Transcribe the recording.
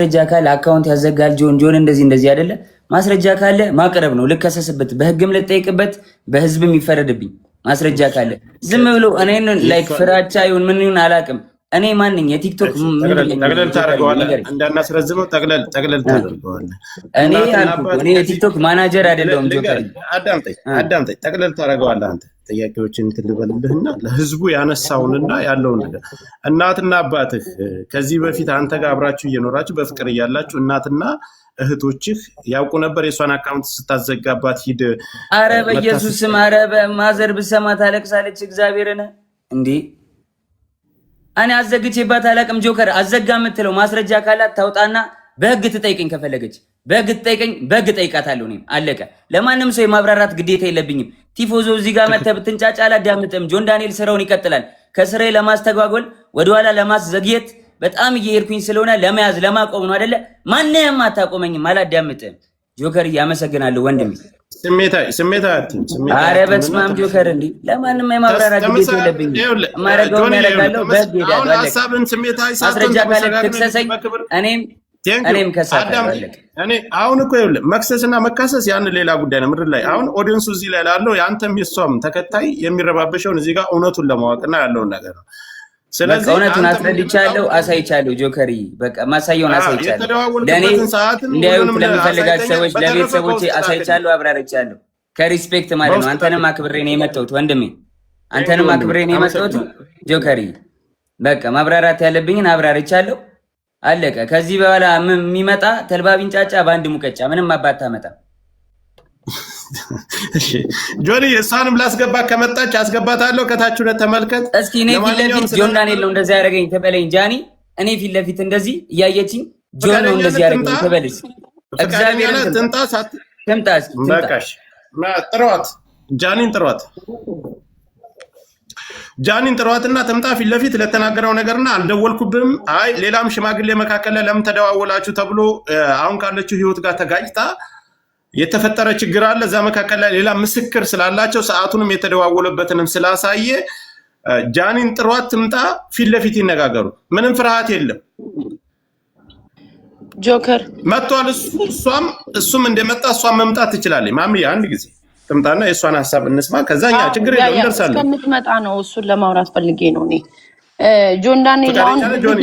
ማስረጃ ካለ account ያዘጋል። ጆን ጆን እንደዚህ እንደዚህ አይደለ? ማስረጃ ካለ ማቅረብ ነው። ልከሰስበት፣ በህግም ልጠይቅበት፣ በህዝብም ይፈረድብኝ። ማስረጃ ካለ ዝም ብሎ እኔን like ፍራቻ ይሁን ምን ይሁን አላውቅም። እኔ ማንኝ የቲክቶክ ጠቅለል ታደርገዋለህ፣ እንዳናስረዝመው ጠቅለል ጠቅለል ታደርገዋለህ። እኔ አልኩህ፣ እኔ የቲክቶክ ማናጀር አይደለሁም። ጆከር። አዳምጠኝ አዳምጠኝ፣ ጠቅለል ታደርገዋለህ አንተ። ጥያቄዎችን እንትን ልበልልህና ለህዝቡ ያነሳውንና ያለውን ነገር፣ እናትና አባትህ ከዚህ በፊት አንተ ጋር አብራችሁ እየኖራችሁ በፍቅር እያላችሁ እናትና እህቶችህ ያውቁ ነበር የእሷን account ስታዘጋባት ሂድ? አረ በኢየሱስ ስም፣ አረ በማዘር ብሰማ ታለቅሳለች። እግዚአብሔርን እንዴ፣ እኔ አዘግቼባት አላውቅም። ጆከር፣ አዘጋ የምትለው ማስረጃ ካላት ታውጣና በህግ ትጠይቀኝ። ከፈለገች በህግ ትጠይቀኝ፣ በህግ ጠይቃታለሁ። እኔም አለቀ። ለማንም ሰው የማብራራት ግዴታ የለብኝም። ቲፎዞ፣ እዚህ ጋር መተህ ብትንጫጫ አላዳምጥም። ጆን ዳንኤል ስራውን ይቀጥላል። ከስራዬ ለማስተጓጎል፣ ወደኋላ ለማስዘግየት በጣም እየሄድኩኝ ስለሆነ ለመያዝ ለማቆም ነው አይደለ? ማንም አታቆመኝም። አላዳምጥም። ጆከር፣ እያመሰግናለሁ ወንድሜ። ስሜታዊ ስሜታዊ አትሁን። አረ በስመ አብ ጆከር፣ እንዲህ ለማንም የማብራራት ግዴታ የለብኝም። የማደርገውን ያደርጋለሁ። በህግ ሄዳለሁ። አለቀ። ሀሳብን ስሜታዊ ማስረጃ ካለ ትክሰሰኝ። እኔም ከሳታለሁ። አለቀ። እኔ አሁን እኮ ይኸውልህ፣ መክሰስና መካሰስ ያን ሌላ ጉዳይ ነው። ምድር ላይ አሁን audience ኡ እዚህ ላይ ላለው የአንተም የሷም ተከታይ የሚረባበሸውን እዚህ ጋር እውነቱን ለማወቅና ያለውን ነገር ነው። ስለዚህ እውነቱን አስረድቻለሁ፣ አሳይቻለሁ። ጆከር፣ በቃ ማሳየውን አሳይቻለሁ። ለእኔ እንዲያዩት ለሚፈልጋቸው ሰዎች፣ ለቤተሰቦቼ አሳይቻለሁ፣ አብራርቻለሁ። ከ respect ማለት ነው። አንተንም አክብሬ ነው የመጣሁት ወንድሜ፣ አንተንም አክብሬ ነው የመጣሁት ጆከር። በቃ ማብራራት ያለብኝን አብራርቻለሁ። አለቀ። ከዚህ በኋላ የሚመጣ ተልባ ቢንጫጫ በአንድ ሙቀጫ ምንም አባት ታመጣ። ጆኒ፣ እሷንም ላስገባ፣ ከመጣች አስገባታለሁ። ከታች ሁለት ተመልከት። እስኪ እኔ ፊት ለፊት ጆን ዳንኤል ነው እንደዚህ ያደረገኝ ትበለኝ ጃኒ። እኔ ፊት ለፊት እንደዚህ እያየችኝ ጆን ነው እንደዚህ ያደረገኝ ትበልሽ። እግዚአብሔርን ትምጣ። ትምጣ፣ እስኪ ትምጣ። በቃሽ፣ ጥሯት፣ ጃኒን ጥሯት፣ ጃኒን ጥሯትና ትምጣ ፊት ለፊት ለተናገረው ነገርና አልደወልኩብህም፣ አይ ሌላም ሽማግሌ መካከል ላይ ለምን ተደዋወላችሁ ተብሎ አሁን ካለችው ህይወት ጋር ተጋጭታ የተፈጠረ ችግር አለ። እዛ መካከል ላይ ሌላ ምስክር ስላላቸው ሰዓቱንም የተደዋወለበትንም ስላሳየ ጃኒን ጥሯት ትምጣ፣ ፊት ለፊት ይነጋገሩ። ምንም ፍርሃት የለም። ጆከር። መጥቷል። እሱ እሷም እሱም እንደመጣ እሷም መምጣት ትችላለች። ማሚ አንድ ጊዜ ትምጣና የእሷን ሀሳብ እንስማ። ከዛ እኛ ችግር የለው እንደርሳለን። እስከምትመጣ ነው፣ እሱን ለማውራት ፈልጌ ነው እኔ። ጆን ዳንኤል አሁን ጆኒ።